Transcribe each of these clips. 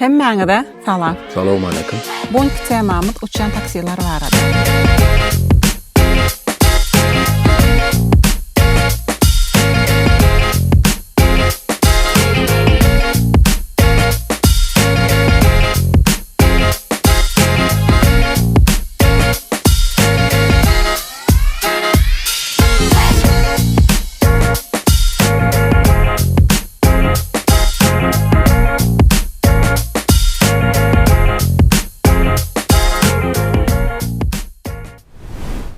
Hemmäňize salam. Salowmaleýkim. Bu günki temamyz uçýan taksiler barada.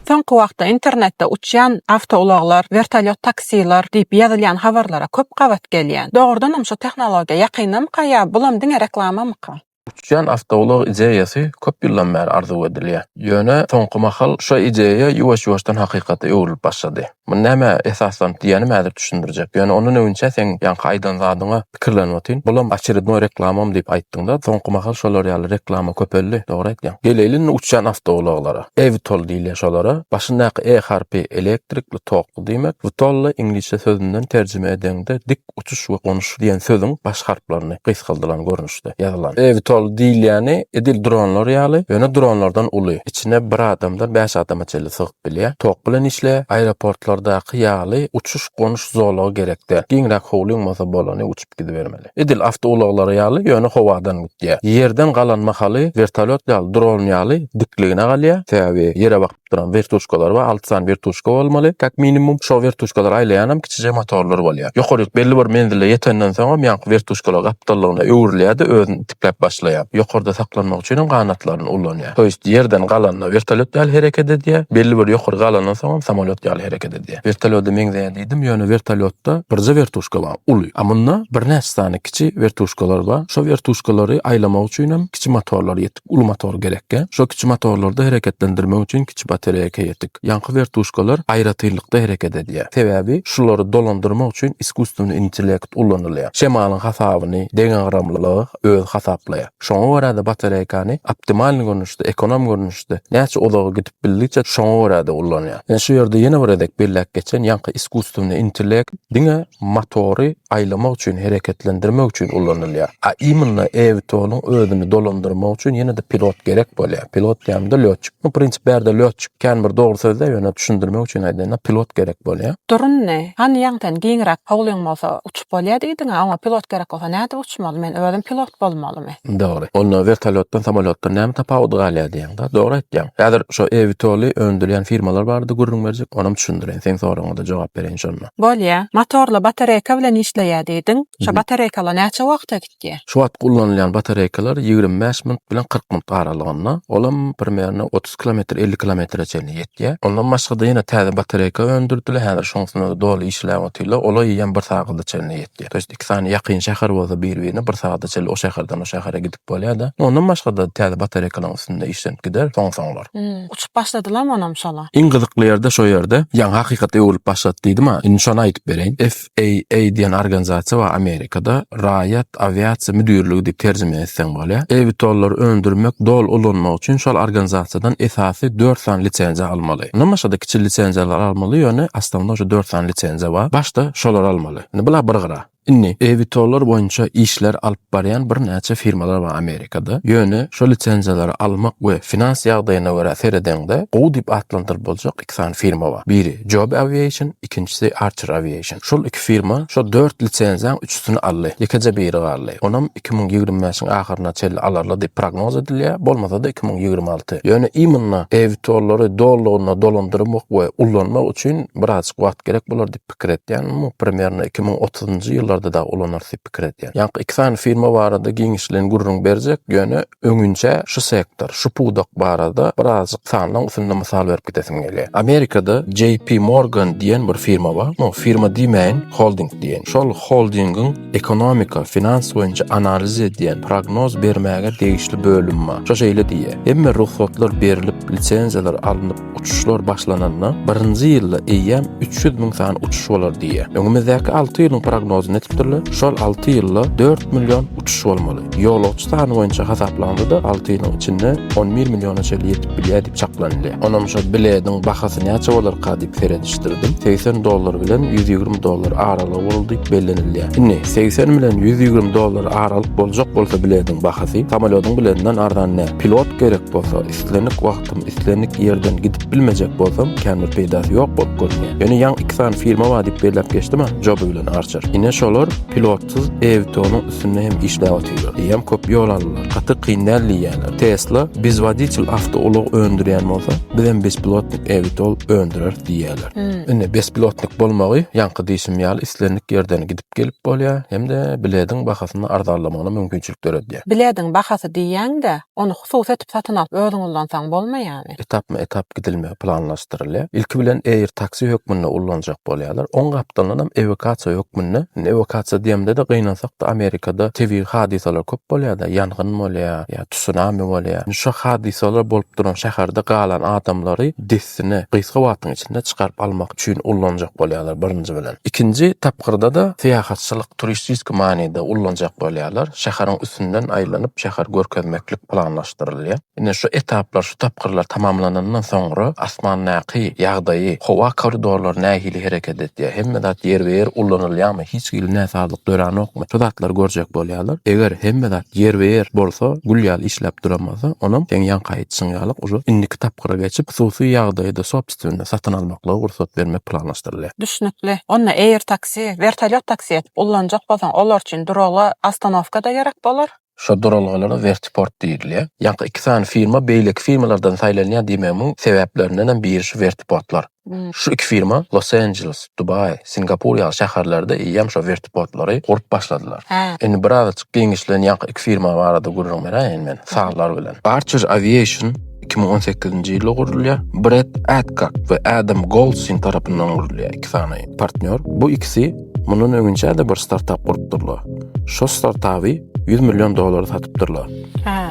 Soňky wagtda internetde uçýan awtoulaglar, wertolýot taksiler diýip ýazylýan habarlara köp gabat gelýän. Dogrudanam şu tehnologiýa ýakynamyka ýa bulam diňe reklamamyka? Uçýan awtoulag ideýasy köp ýyldan bäri arzuw edilýär. Ýöne soňky mahal şo ideýa ýuwaş-ýuwaşdan hakykata öwrülip başlady. Muny nämä esaslanyp diýýänim häzir düşündirjek. Ýöne ondan öňünçä seň ýaňky aýdan zadyňa pikirlenip otyryn. Bulam oçerednoý reklamam diýip aýtdyňda, soňky mahal şolar ýaly reklama köpeldi. Dogry aýtýaň. Geleýli indi uçýan awtoulaglara. Evtol diýilýär şolara. Başyndaky E harpy elektrikli, tokly diýmek. Vtol-da iňlisçe sözünden terjime edeňde dik uçuş we gonuş diýen sözüň baş harplaryny gysgaldylan görnüşde ýazylan. Evtol diýilýäni edil dronlar ýaly, ýöne dronlardan uly. Içine bir adamdan bäş adama çenli sygyp bilýär. Tok bilen işleýär. Aeroportlardaky ýaly uçuş-gonuş zolagy gerek däl. Giňräk howlyň bolsa bolany uçup gidibermeli. Edil awtoulaglary ýaly, ýöne howadan gitýär. Ýerden galan mahaly wertolýot ýaly, dron ýaly dikligine galýar. Sebäbi ýere bakyp duran wertuşkalar bar, alty sany wertuşka bolmaly, kak minimum. Şo wertuşkalary aýlaýanam kiçijek motorlar bolýar. Ýokaryk belli bir menzile ýetenden soňam ýaňky wertuşkalar gapdallygyna öwrülýär-de, özüni itikläp başlaýar. Ýokarda saklanmak üçinem ganatlaryny ulanýar. To ýest ýerden galanda wertolýot ýaly hereket edýär, belli bir ýokary galandan soňam samolýot ýaly hereket edýär. Wertolýoda meňzeýär diýdim, ýöne wertolýotda birje wertuşka bar, uly. A munda birnäçe sany kiçi wertuşkalar bar. Şo wertuşkalary aýlamak üçinem kiçi motorlar ýetik. Uly motor gerekkä. Şo kiçi motorlarda hereketlendirmek üçin kiçi batareýka ýetik. Ýaňky wertuşkalar aýratynlykda hereket edýär. Sebäbi şulary dolandyrmak üçin iskusstweniý intellekt ulanylýar. Şemalyň hasabyny, deňagramlylygy özi hasaplaýar. Şoňa görä-de batareýkany optimalnyý görnüşde, ekonom görnüşde, näçe uzaga gidip bildigiçe şoňa görä-de ulanýar. Ine şu ýerde ýene bir gezek belläp geçen ýaňky iskusstweniý intellekt diňe motory aýlamak üçin, hereketlendirmek üçin ulanylýar. A imенно eWTOL-yň özüni dolandyrmak üçin ýene-de pilot gerek bolýar. Pilot diýemde lýotçik. Nu, prinsip bärde lýotçik kän bir dogry söz däl, ýöne düşündirmek üçin aýdanda pilot gerek bolýar. Dur indi, hany ýaňy sen giňräk howlyň bolsa uçup bolýar diýdiň-ä, oňa pilot gerek bolsa nädip uçmaly, men özüm pilot bolmalymy? Dogry. Onda wertolýotdan, samolýotdan näme tapawudy galýar diýýäň-dä. Dogry aýtýaň. Häzir şo eWTOL-y öndürýän firmalar barada gürrüň berjek, onam düşündireýin. Seň soragyňa-da jogap bereýin şonda. Bolýa. Motorly batareýka bilen işleýär diýdiň. Şo batareýkalar näçe wagta gitýär? Şu wagt ullanylýan batareýkalar 25 minut bilen 40 minut aralygynda. Olam primerno 30 kilometr, 50 kilometre çenli ýetýär. Ondan başga-da ýene täze batareýka öndürdiler. Häzir şoň üstünde doly işläp otyrlar. Ola eýýäm bir sagada çenli ýetýär. To ýest iki sany ýakyn şäher bolsa bir-birine bir sagada çenli o şäherden o şähere gidip bolýar-da. Ondan başga-da täze batareýkalaryň üstünde işlenip gider soň-soňlar. Uçup başladylarmy onam şola? Iň gyzykly ýerde şo ýerde, ýaňy hakykata öwrülip başlady diýdim-a, indi şony aýdyp bereýin. FAA diýen organizasiýa bar Amerikada, Raýat awiasiýa müdirligi diýip terjime etseň bolýar. Ewitollary öndürmek, doly ulanmak üçin şol organizasiýadan esasy dört sany lisenziýa almaly. Mundan başga-da kiçi lisenziýalar almaly, ýöne osnownoý şu dört sany lisenziýa bar. Başda şolary almaly. Indi bular bir gyra. Indi, eWTOL-lar boýunça işler alyp barýan birnäçe firmalar bar Amerikada. Ýöne şo lisenziýalary almak we finans ýagdaýyna görä seredeňde, gowy diýip atlandyryp boljak iki sany firma bar. Biri Joby Aviation, ikinjisi Archer Aviation. Şol iki firma şo dört lisenziýaň üçüsini aldy. Ýekeje biri galdy. Onam 2025-iň ahyryna çenli alarlar diýip prognoz edilýär, bolmasa-da 2026. Ýöne imенно eWTOL-lary dolulygyna dolandyrmak we ullanmak üçin birazjyk wagt gerek bolar diýip pikir etýän, mu primerno 2030-njy ýyllarda dagy ulanarys diýip pikir edýän. Ýaňky iki sany firma barada giňişleýin gürrüň berjek, ýöne öňünçä şu sektor, şu pudak barada birazjyk sanlaň üstünde mysal berip gidesim gelýär. Amerikada JP Morgan diýen bir firma bar. No, firma diýmäýin, holding diýen. Şol holdingiň ekonomika, finans boýunça analiz edýän, prognoz bermäge degişli bölümi bar. Şo şeýle diýýär, Hemme rugsatlar berlip, lisenziýalar alnyp, uçuşlar başlananda, birinji ýylda eýýäm 300 müň sany uçuş bolar diýýär. Öňümizdäki alty ýylyň prognozyny. edipdirler. Şol 6 ýylda 4 million uçuş bolmaly. Ýolagçy sany boýunça hasaplanda-da 6 ýylyň içinde 11 milliona çenli ýetip bilýär diýip çaklanylýar. Onam şo bilediň bahasy näçe bolarka diýip seredişdirdim. 80 dollar bilen 120 dollar aralygy bolar diýip bellenilýär. Indi 80 bilen 120 dollar aralyk boljak bolsa bilediň bahasy, samolýodyň biledinden arzan däl. Pilot gerek bolsa, islendik wagtym, islendik ýerden gidip bilmejek bolsam, kän bir peýdasy ýok bolup görünýär. Ýöne ýaňy iki sany firma bar diýip belläp geçdim-ä, Joby bilen Archer. Ine şolar pilotsyz eWTOL-yň üstünde hem işläp otyrlar. Eýýäm köp ýol aldylar. Gaty kyn däl diýýärler. Tesla bezwoditel awtoulag öndürýän bolsa, bizem bespilotnik eWTOL öndüreris diýýärler. Indi bespilotnik bolmagy ýaňky diýşim ýaly islendik ýerden gidip gelip bolýar hem-de bilediň bahasyny arzanlamagyna mümkinçilik döredýär. Bilediň bahasy diýýäň-de, ony hususy edip satyn alyp özüň ullansaň bolmaýarmy? Etapma-etap gidilmegi planlaşdyrylýar. Ilki bilen Air taksi hökmünde ullanjak bolýarlar. Oň gapdalyndanam ewakasiýa hökmünde. Indi ewakasiýa diýemde-de gynansak-da Amerikada tebigy hadysalar köp bolýar-da, ýangyn bolýar, ýa tsunami bolýar. Indi şo hadysalar bolup duran şäherde galan adamlary dessine, gysga wagtyň içinde çykaryp almak üçin ullanjak bolýarlar birinji bilen. Ikinji tapgyrda-da syýahatçylyk, turistiski manyda ullanjak bolýarlar. Şäheriň üstünden aýlanyp, şäher görkezmeklik planlaşdyrylýar. Ine, şu etaplar, şu tapgyrlar tamamlanandan soňra asmandaky ýagdaýy, howa koridorlary nähili hereket edýär, hemme zat ýerbe-ýer ullanylýarmy, hiç hili näsazlyk döränokmy, şu zatlary görjek bolýarlar. Eger hemme zat ýerbe-ýer bolsa, gül ýaly işläp duran bolsa, onam seň ýaňky aýdyşyň ýaly uje indiki tapgyra geçip, hususy ýagdaýda sobstwenno satyn almaklyga rugsat bermek planlaşdyrylýar. Düşnükli. Onda Air taksi, wertolýot taksi edip ullanjak bolsaň, olar üçin duralga, ostanowka-da gerek bolar. Şo duralgalara wertiport diýilýär. Ýaňky iki sany firma beýleki firmalardan saýlanýar diýmegimiň sebäplerindenem biri şu wertiportlar. Şu iki firma Los Anjeles, Dubaý, Singapur ýaly şäherlerde eýýäm şo wertiportlary gurup başladylar. Indi birazajyk giňişleýin ýaňky iki firma barada gürrüň beräýin men sanlar bilen. Archer Aviation 2018-nji ýylda gurulýar. Brett Adcock we Adam Goldstein tarapyndan gurulýar iki sany partnýor. Bu ikisi mundan öňünçä-de bir startap gurupdyrlar. Şo startapy 100 million dollara satypdyrlar. Hä.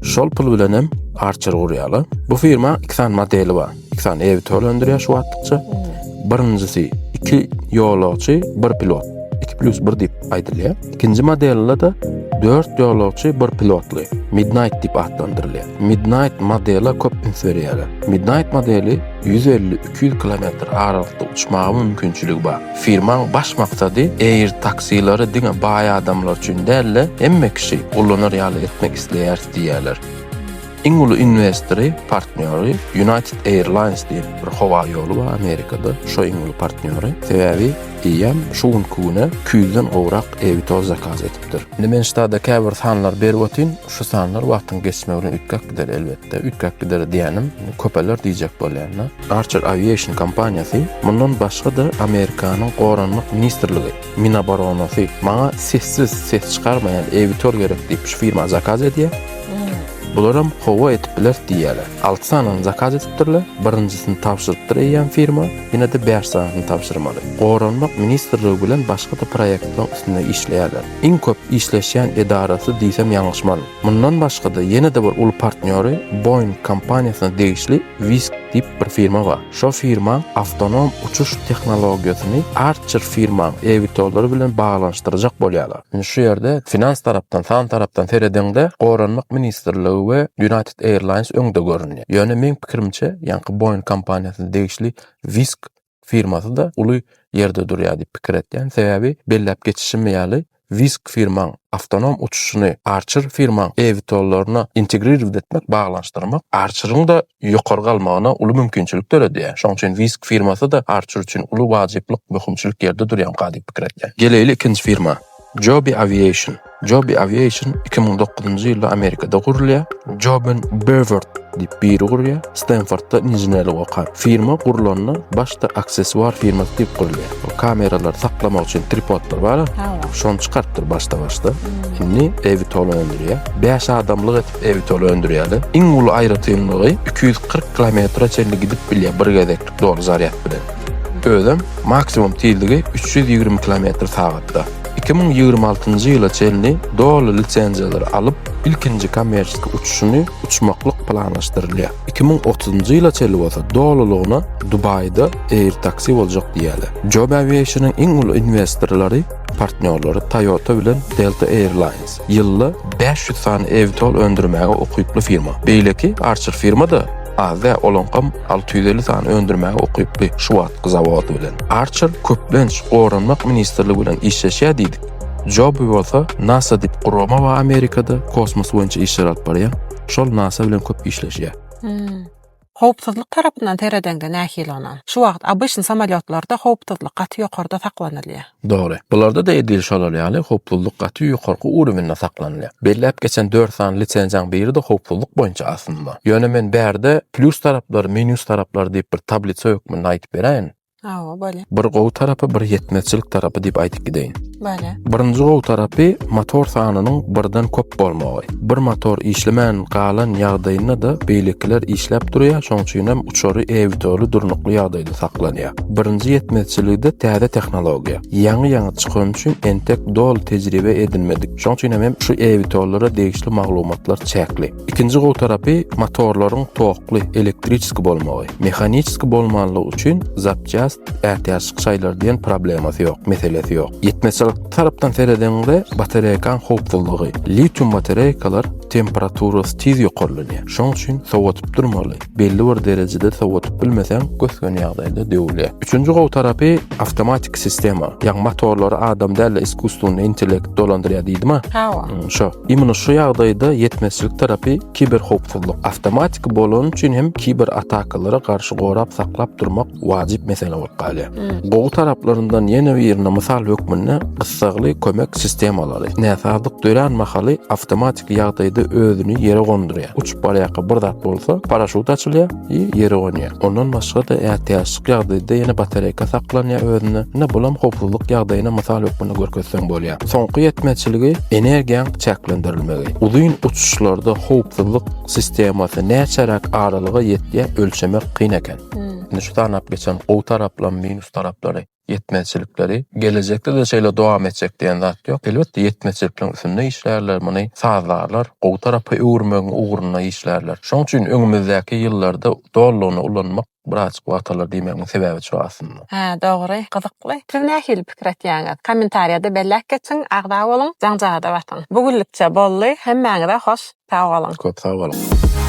Şol pul bilen hem Archer gurýarlar. Bu firma iki sany modeli bar. Iki sany eWTOL öndürýär şu wagtlykça. Birinjisi iki ýolagçy, bir pilot. 2 plus 1 diýip aýdylýar. Ikinji modelde-de 4 ýolagçy, bir pilotly. Midnight diýip atlandyrylýar. Midnight modele köp üns berýärler. Midnight modeli 150-200 kilometr aralykda uçmaga mümkinçiligi bar. Firmaň baş maksady Air taksilary diňe baý adamlar üçin däl-de, hemme kişi ullanar ýaly etmek isleýäris diýýärler. Iň uly inwestory, partnýory United Airlines diýip bir howa ýoly bar Amerikada, şo iň uly partnýory. Sebäbi eýýäm şu günki güne 200-den gowrak eWTOL zakaz edipdir. Indi men ştada käbir sanlary berip otyryn, şu sanlar wagtyň geçmegi bilen üýtgäp gider elbetde. Üýtgäp gider diýýänim, köpeler diýjek bolýan-da. Archer Aviation kompaniýasy mundan başga-da Amerikanyň Goranmak ministrligi, Minoboronasy maňa sessiz, ses çykarmaýan eWTOL gerek diýip şu firma zakaz edýär. Bularam hawa edip bileris diýýärler. 6 sanyny zakaz edipdirler. Birinjisini tabşyrypdyr eýýäm firma, ýene-de 5 sanysyny tabşyrmaly. Goranmak ministrligi bilen başga-da proýektleriň üstünde işleýärler. Iň köp işleşýän edarasy diýsem ýalňyşmaryn. Mundan başga-da ýene-de bir uly partnýory Boeing kompaniýasyna degişli Wisk diýip bir firma bar. Şo firmaň awtonom uçuş tehnologiýasyny Archer firmaň eWTOL-lary bilen baglanyşdyrjak bolýarlar. Indi şu ýerde finans tarapdan, san tarapdan seredeňde Goranmak ministrligi we United Airlines öňde görünýär. Ýöne meň pikirimçe, ýaňky Boeing kompaniýasyna degişli Wisk firmasy-da uly ýerde durýar diýip pikir etýän. Sebäbi belläp geçişim ýaly, Wisk firmaň awtonom uçuşyny Archer firmaň eWTOL-laryna integrirowat etmek, baglanyşdyrmak Archer-iň-de ýokary galmagyna uly mümkinçilik döredýär. Şonuň üçin Wisk firmasy-da Archer üçin uly wajyplyk, möhümçilik ýerde durýarmyka diýip pikir etýän. Geleýli ikinji firma. Joby Aviation. Joby Aviation 2009-njy ýylda Amerikada gurulýar. Jobin Berward diýip biri gurýar. Stenfordda inženerlik okan. Firma gurlanda başda aksessuar firmasy diýip gurulýar. O kameralary saklamak üçin tripodlar bar. Şony çykarypdyr başda-başda. Indi eWTOL öndürýär. 5 adamlyk edip eWTOL öndürýärler. Iň uly aýratynlygy 240 kilometre çenli gidip bilýär bir gezeklik doly zarýad bilen. Özem maksimum tizligi 320 kilometr sagatda. 2026-njy ýyla çenli doly lisenziýalary alyp, ilkinji kommerçeski uçuşyny uçmaklyk planlaşdyrylýar. 2030-njy ýyla çenli bolsa dolulygyna Dubaýda Air Taxi boljak diýýärler. Joby Aviation-yň iň uly inwestorlary. partnýorlary Toyota bilen Delta Airlines. Ýylda 500 sany eWTOL öndürmäge ukyply firma. Beýleki Archer firma-da az däl, olaňkam 650 sany öndürmäge ukyply şu wagtky zawody bilen. Archer köplenç Goranmak ministrligi bilen işleşýär diýdik. Joby bolsa NASA diýip gurama bar Amerikada, kosmos boýunça işler alyp barýan. Şol NASA bilen köp işleşýär. Howpsuzlyk tarapyndan seredeňde nähili onam? Şu wagt obyçny samolýotlarda howpsuzlyk gaty ýokarda saklanylýar. Dogry. Bularda-da edil şolar ýaly howpsuzlyk gaty ýokarky urowinde saklanylýar. Belläp geçen dört sany lisenziýaň biri-de howpsuzlyk boýunça aslynda. Ýöne men bärde plýus taraplary, minus taraplary diýip bir tablisa hökmünde aýdyp beräýin. Hawa, bolýar. Bir gowy tarapy, bir ýetmezçilik tarapy diýip aýdyp gideýin. Bolýar. Birinji gowy tarapy motor sanynyň birden köp bolmagy. Bir motor işlemän galan ýagdaýynda-da beýlekiler işläp durýar, şoň üçin hem uçary eWTOL-y durnukly ýagdaýda saklanýar. Birinji ýetmezçiligi-de täze tehnologiýa. Ýaňy-ýaňy çykany üçin entek doly tejribe edinmedik. Şoň üçin hem şu eWTOL-lara degişli maglumatlar çäkli. Ikinji gowy tarapy motorlaryň tokly, elektriçeski bolmagy. Mehaniçeski bolmanlygy üçin zapçast, ätiýaçlyk şaýlar diýen problemasy ýok, meselesi ýok. Ýetmezçilik tarapdan seredeňde batareýkaň howpsuzlygy. Litium batareýkalar temperaturasy tiz ýokarlanýar. Şoň üçin sowadyp durmaly. Belli bir derejede sowadyp bilmeseň gös-göni ýagdaýda döwülýär. Üçünji gowy tarapy awtomatiki sistema. Ýagny motorlary adam däl-de iskusstwennyi intellekt dolandyrýar diýdim-a. Hawa. Şo. Imенно şu ýagdaýda ýetmezçilik tarapy kiberhowpsuzlyk. Awtomatiki bolany üçin hem kiber atakalara garşy gorap saklap durmak wajyp mesele bolup galýar. Gowy taraplaryndan ýene birine mysal hökmünde gyssagly kömek sistemalary. Näsazlyk dörän mahaly awtomatiki ýagdaýda özüni ýere gondurýar. Uçup barýarka bir zat bolsa, paraşut açylýar i ýere gonýar. Ondan başga-da ätiýaçlyk ýagdaýda ýene batareýka saklanýar özünde. Ine bulam howpsuzlyk ýagdaýyna mysal hökmünde görkezseň bolýar. Soňky ýetmezçiligi energiýaň çäklendirilmegi. Uzyn uçuşlarda howpsuzlyk sistemasy näçeräk aralyga ýetýär ölçemek kyn eken. Indi şu sanap geçen gowy taraplaryň minus taraplary, ýetmezçilikleri gelejekde-de şeýle dowam etjek diýen zat ýok. Elbetde ýetmezçilikleriň üstünde işlärler, muny sazlarlar, gowy tarapa öwürmegiň ugrunda işlärler. Şonuň üçin öňümizdäki ýyllarda dolulygyna ulanmak birazjyk wagt alar diýmegimiň sebäbi şu aslynda. Hä dogry, gyzykly. Siz nähili pikir etýäňiz? Kommentariýada belläp geçiň, agza boluň, jaňjagaza basyň. Bu günlükçe boldy, hemmäňize hoş, sag boluň. Köp sag boluň.